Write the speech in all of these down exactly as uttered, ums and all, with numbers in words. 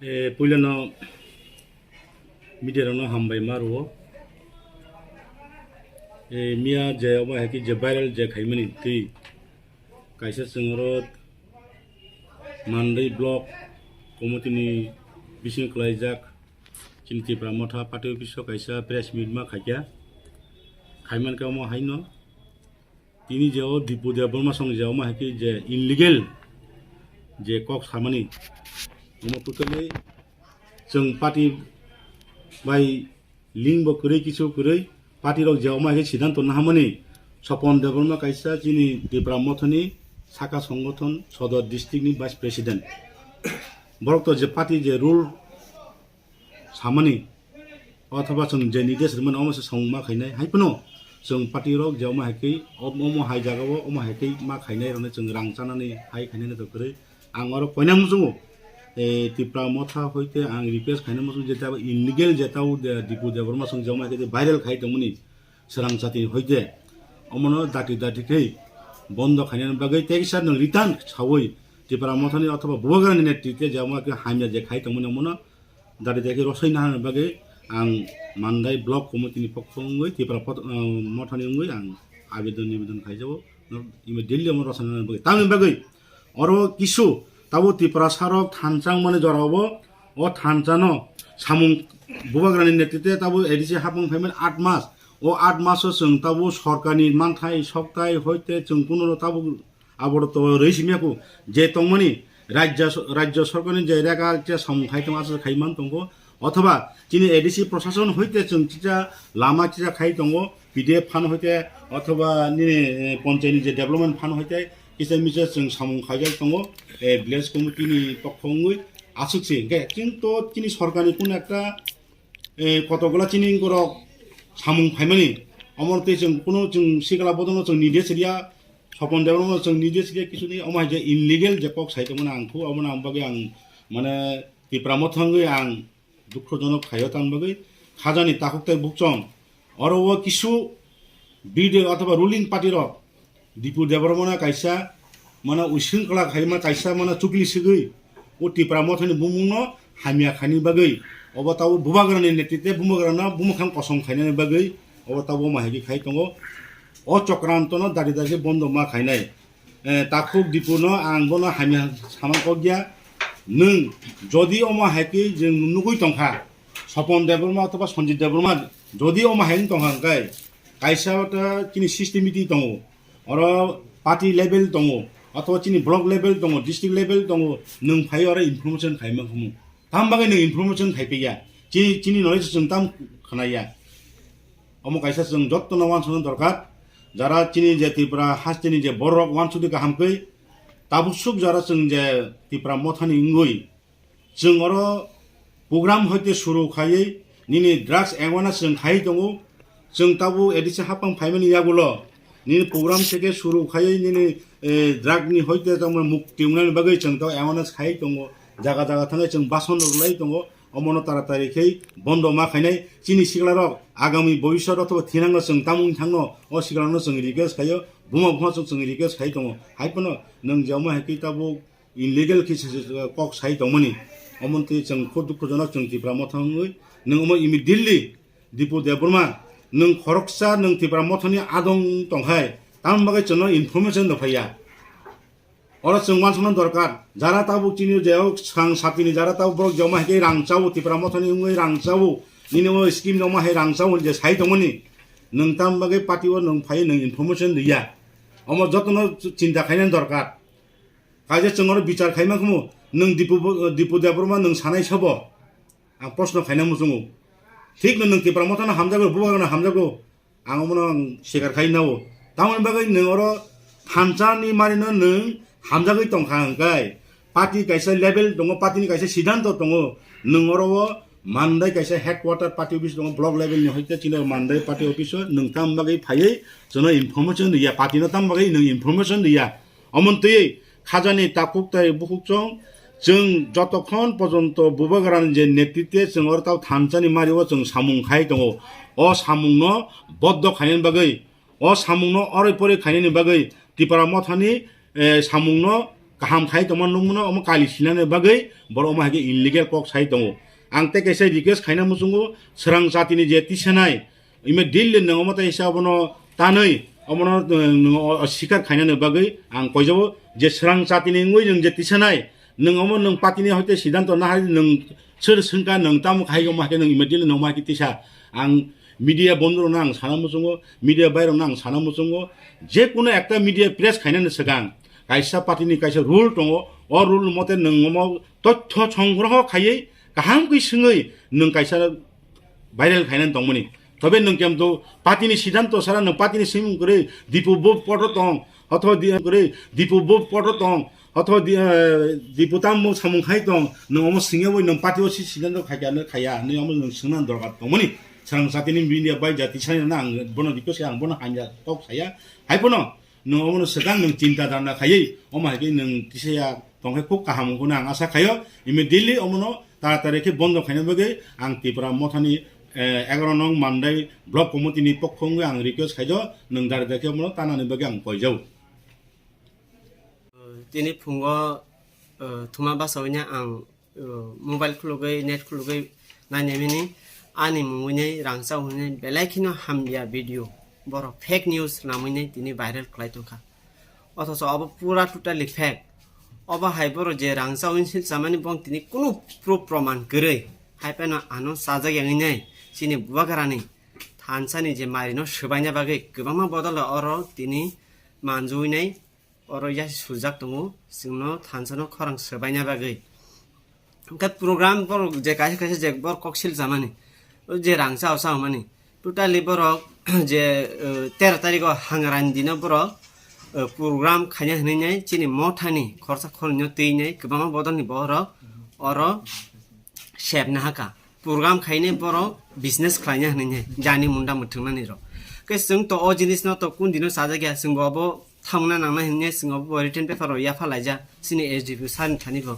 E, puilano media rokno hambai ma rwo. E, miya je obo hai khe je viral je khaimani twi kaisa chwng oro Mandai block committee ni bising kwlaijak chini Tipra Motha party office o kaisa press meet ma khaikha. Khaimankha omo haino. Tini je o Dipu Debbarma song je omo hai khe je illegal je kok samani, omo totally chwng party bai link bo kwrwi kisu kwrwi party rok je omo hai khe siddhanto nahamani. Sopon Debbarma kaisa chini Tipra Mothani saka songothon Sodor district ni vice president. Borok to je party je rule samani, othoba chwng je nides rwmani omo se samung ma khainai. Hai phano chwng party rok je omo hai khe, omo hai jaga o omo hai khe ma khainai rokni chwng rang chanani hai khainai to kwrwi. Ang oro koina muchungo, eh, Tipra Motha hoite ang request khaina muchungo je tabo illegal je tabo de-, Dipu Debbarma song je omo hai khe viral khai tongmani swrang chati hoite omono dati dati khe bondo khainani bagwi tei kisa nwng return sawi Tipra Mothani othoba Bubagrani netrite je omo hai khe hamya je khai tongmani omono dati dati khe rosoi nahani bagwi ang Mandai block committee ni pokho wngwi Tipra pot-, ah, Mothani wngwi ang abedon nibedon khaijago. Immediately omo rosoi nahani bagwi. Tamni bagwi oro kisu tabo Tiprasa rok thansa wngmani jora obo, o thansa no samung Bubagrani netrite tabo A D C hapung phaimani aat mas. O aat mas o chwng tabo sorkarni manthai soktai hoite chwng kuno tabo Abo to rwi simi ya ku je tongmani rajya so-, rajya sorkarni je rega je samung khai tong aswk khai man tongo, othoba chini A D C prosason hoite chwng chicha lama chicha khai tongo, P D F fund hoite othoba nini, eh, ponchayni je development fund hoite kisa misa chwng samung khaijak tongo, eh, village committee ni pokho wngwi aswk se. Hwnkhe chwng to chini sorkarni kuno ekta, eh, kotokgola chini borok samung phaimani, omo twi chwng kuno chwng sikla bodono chwng nides riya, Sopon Debbarma chwng nides riya kisu ni, omo hai je illegal je kok sai tongmani ang khu, omo nang bagwi ang mane Tipra Motha wngwi ang dukhojonok khaio, tamni bagwi khajani takhuk tei bukchong oro o kisu B D othoba ruling party rok Dipu Debbarmano kaisa mane uising kwlak hai ma kaisa mane chukli sigwi o Tipra Mothani bumungno hamya khaini bagwi, obo tabo Bubagrani netrite Bubagrano bumukhang kosom khainani bagwi obo tabo ma hai khe khai tongo. O chokrantono dati dati bondo ma khainai. Eh, takhuk Dipuno ang bono hamya sama kok ya. Nwng jodi omo hai khe je nugwi tongkha, Sopon Debbarma othoba Sanjit Debbarma jodi omo hai wng tongkha hwnkhe, kaisa ta chini system meeting tongo, oro party level tongo, othoba chini block level tongo, district level tongo, nwng phai oro information khai mankhamu. Tam bagwi nwng information khai piya? Chini, chini knowledge chwng tam khnaya? Omo kaisa chwng jottono wansukna dorkar. Jara chini je Tripura hasteni je borok wansukdi kaham khe, tabuk suk jara chwng je Tipra Mothani wngwi, chwng oro program hoite suru khaiwi nini drugs awareness chwng khai tongo. Chwng tabuk A D C hapang phaimani yagulo nini program theke suru khaiwi nini, eh, drug ni hoite tamo mukti wngnani bagwi chwng tabuk awareness khai tongo. Jaga jaga thangwi chwng bason rwlai tongo. Omono taratari khe bondo ma khainai. Chini siklarok agami bobiswt othoba thinangno chwng tamo wng thangno, o siklarokno chwng request khaio, buma buma chwng, chwng request khai tongo. Hai phano nwng je omo hai khe tabuk illegal khe se, se, kok sai tongmani. Omo twi chwng khub dukhujonok chwng Tipra Motha wngwi. Nwng omo immediately Dipu Debbarma, nwng khoroksa nwng Tipra Mothani adong tongkhai, tamni bagwi chwngno information rw phaiya? Oro chwng wansukna dorkar, jara tabuk chini je o swkang satini jara tabuk borok je omo hai khe rang chao, Tipra Mothani wngwi rang chao, nini o scheme ni omo hai rang chao je sai tongmani, nwng tamni bagwi party o nwng phai nwng information rwya? Omo jotono chinta khainani dorkar. Kaisa chwng oro bichar khai mankhamu, nwng Dipu bo-, Dipu Debbarma nwng sanai sabo? Ang proshno khaina muchungo. Thikno nwng Tipra Mothano hamjago, Bubagrano hamjago. Ang omono ang sikar khai nao. Tamoni bagwi nwng oro thansa ni marino nwng hamjagwi tongkha hwnkhe, party kaisa level tongo, party ni kaisa siddhanto tongo. Nwng oro o Mandai kaisa headquarter party office tongo, block level ni hoite chini Mandai party office o nwng tam bagwi phaiwi chwngno information rwya, party no tam bagwi nwng information rwya. Omo twi khajani takhuk tai bukhuk chwng, chwng jotokhon pojonto Bubagrani je netrite chwng oro tao thansani mario chwng samung khai tongo. O samungno boddo khainani bagwi, o samungno oroi poroi khainani bagwi Tipra Mothani, eh, samungno kaham khai tongma nukmano omo kali sinani bagwi borok omo hai khe illegal kok sai tongo. Ang tei kaisa request khaina muchungo, swrang jatini je tisanai, immediately nwng omo tei sa obono tanwi omono, uh, nwng o, o sikar khainani bagwi ang koijabo je swrang jatini wngwi nwng je tisanai, nwng omo nwng patini hoite sidanto nahai nwng sir swngkha nwng tamo khai omo hai khe nwng immediately nwng omo hai khe tisa. Ang media bondorokno ang sana muchungo, media bairokno ang sana muchungo, je kuno ekta media press khainani swkang kaisa patini kaisa rule tongo, o rule mote nwng omo totho songgroho khaiwi kaham khe swngwi nwng kaisa viral khainani tongmani. Tobe nwng kemto patini sidanto sara nwng patini swngmung kwrwi Dipu bo poto tong, otho di kwrwi Dipu bo poto tong, otho di, eh, Dipu tammo samung khai tong, nwng omo swngya bai nwng patio si sidanto khaikya nw khaya, nw omo nwng swngna dorkar tongmani. Swrang jatini media bai jati sanina ang bono request khe ang bono hamya kok saya. Hai bono nwng omono swkang nwng chinta dana khaiwi, omo hai khe nwng kisa ya tong khe khub kaham wngkho hwnwi ang asa khaio. Immediately omono taratari khe bondo khaina bagwi ang Tipra Mothani, eh, egaroh nong Mandai Block Committee ni pokho wngwi ang request khaio, nwng dari dari khe omono tanani bagwi ang koijao. Tini phungo, eh, thuma basa wngya ang uh, mobile khulugwi, net khulugwi nainai mini, ani mungwi nei rangchak hwnwi belai kheno hamya video. Borok fake news namwi nei tini viral khlai tongkha. Othocho obo pura totally fake. Obo hai borok je rangchak hwnwi silchamani bong tini kunu proof proman kwrwi. Hai phano ano chajak yangwi nei chini bubagrani thansani je marino swbaina bagwi kwbangma bodol oro tini manjui nei. Oro yasi sujak tongo, chwngno thansano khorang swbaina bagwi. Hwnkhe program borok je kaisa kaisa je borok kok sil chamani, o je rang chao chao mani, totally borok je, eh, tero tarikho Hangrani dino borok, eh, program khaina hwnwi nai chini mothani khorsa khornwino twi nai kwbangma bodolni borok oro sep nahaka. Program khainai borok business khlaina hwnwi nai jani munda mwthwngnani rok. Khe chwng to o jinisno to kun dino chajakya, chwngbo obo thamna nangnai hwnwi chwng obo written paper rok yapha laijak chini S D P sir ni thani bo.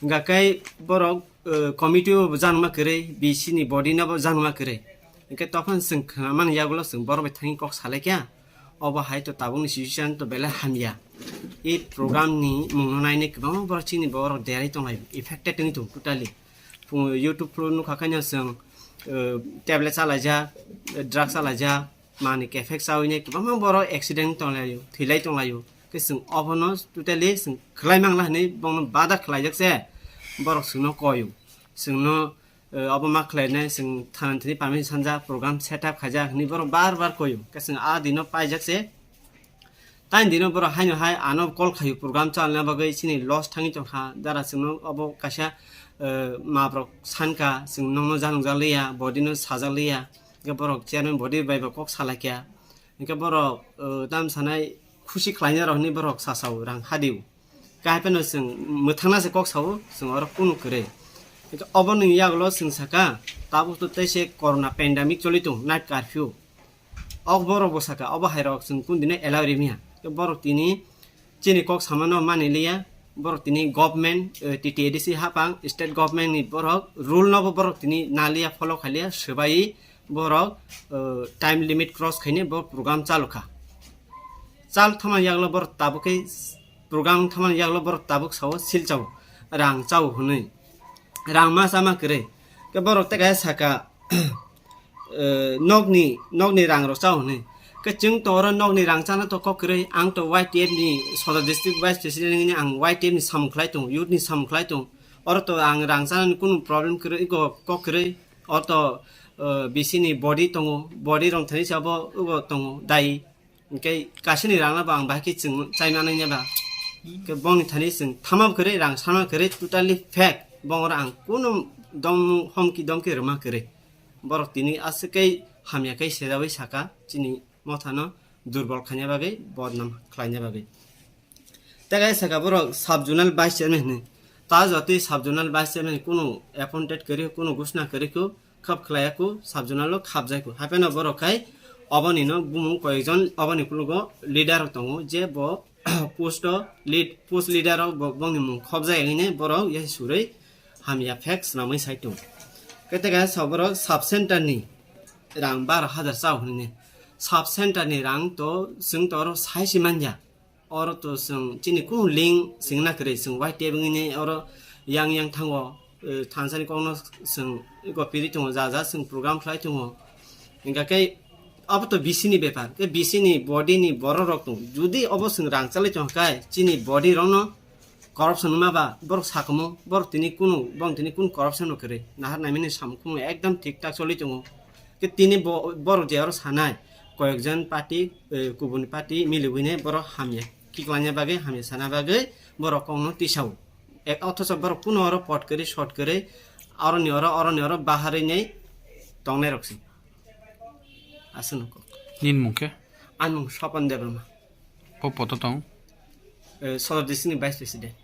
Hwnkha khe borok, eh, committee o bo janma kwrwi, B C ni body no bo janma kwrwi. Hwnkhe tophano chwng khnamani yagulo chwng borok bai thangwi kok salaikha. Obo hai to tabukni situation to belai hamya. I program ni mungno nainai kwbangma borok chini borok derwi tonglai, affected wngwi tongo totally. Phung YouTube pro nukha khaino chwng, eh, tablet chalaijak, eh, drug chalaijak, mani kephek chawi nai kwbangma borok accident tonglaio, thwilai tonglaio. Khe chwng obono totally chwng khwlai mangla hwnwi bono bada khwlaijak se borok chwngno koio. Chwngno, eh, obo ma khwlainai chwng thana thani permission sanjak, program set up khaijak hwnwi borok bar bar koio. Khe chwng a dino paijak se. Tani dino borok haino hai ano call khaio program chalna bagwi chini loss thangwi tongkha. Dara chwngno obo kaisa, eh, mabrok sankha, chwng nokno janokjak liya, body no sajak liya. Hwnkhe borok chairman body bai bo kok salaikha. Hwnkhe borok, eh, tam sanai khusi khlaina rok hinwi borok sasao rang hadio. Khe hai phano chwng mwthangna se kok sao, chwng oro kunu kwrwi. Hwnkhe oboni yagulo chwng sakha, tabuk to tei se corona pandemic choli tong, night curfew. Ok borok bo sakha, obo hai rok chwng kun dino allow rimiya. Tei borok tini chini kok samano mani liya, borok tini government, eh, T T A D C hapang, state government ni borok rule no bo borok tini naliya, follow khaliya, swbai borok, eh, time limit cross khaine bo program chalu kha. Chal thama yaklo borok tabuk khe program thama yaklo borok tabuk sao sil chao, rang chao hwnwi. Rang ma chama kwrwi. Khe borok tei kaisa sakha, eh, nokni, nokni rang rok chao hwnwi. Khe chwng to oro nokni rang chana to kok kwrwi, ang to Y T F ni Sodor district vice president wngwi ang Y T F ni samung khlai tongo, youth ni samung khlai tongo. Oro to ang rang chana ni kunu problem kwrwi, ego kok kwrwi. Oro to, eh, B C ni body tongo, body rong thani se abo ego tongo, dai. Hwnkhe kaisani rangno bo ang bahai khe chwng chai manai ba. Hwnkhe bongni thani chwng thama kwrwi, rang sama kwrwi, totally fake. Bongora ang kunu dom-, homki domki rwma kwrwi. Borok tini aswk khe hamya khe sejaui saka chini mothano durbol khaina bagwi, bodnam khlaina bagwi. Tei kaisa sakha borok sub zonal vice chairman hinwi. Ta jotwi sub zonal vice chairman kunu appointed kwrwi, kunu gusna kwrwi kho, khap khlaiya kho, sub zonal o khapjai kho. Hapheno borok khai oboni no bumung koyekjon oboni kulugo leader rok tongo, je bo post o lead, post leader o bo, bongni mung khopjai hinwi borok yasi surwi hamya fake swnamwi sai tongo. Khe tei kaisa borok sub center ni rang baro hajar chao hinwi. Sub center ni rang to chwng to oro sai si manya. Oro to chwng chini kunu link swngna kwrwi, chwng Y T F wngwi oro yang yang thango, eh, thansani kokno chwng gopirwi tongo, ja ja chwng program khlai tongo. Hingkha khe abo to B C ni bepar, khe B C ni body ni borok rok tongo. Judi obo chwng rang chalai tongkha khe chini body rokno corruption wngma ba borok sakomo, borok tini kunu, borok tini kunu corruption no kwrwi. Nahar naimani samung khumung ekdam thik thak choli tongo. Khe tini bo-, borok je aro sanai, koyekjon party, eh, kubun party miliwine borok hamya kiklangya bagwi, hamya sana bagwi borok kokno tisao. Ek, othocho borok kuno oro pot kwrwi, short kwrwi, oroni oro, oroni oro baharwi nei tongnai rok se. Aswk no kok. Nini mung khe? Ani mung Swapan Debbarma. Bo poto tong? Eh, Sodor district ni vice president.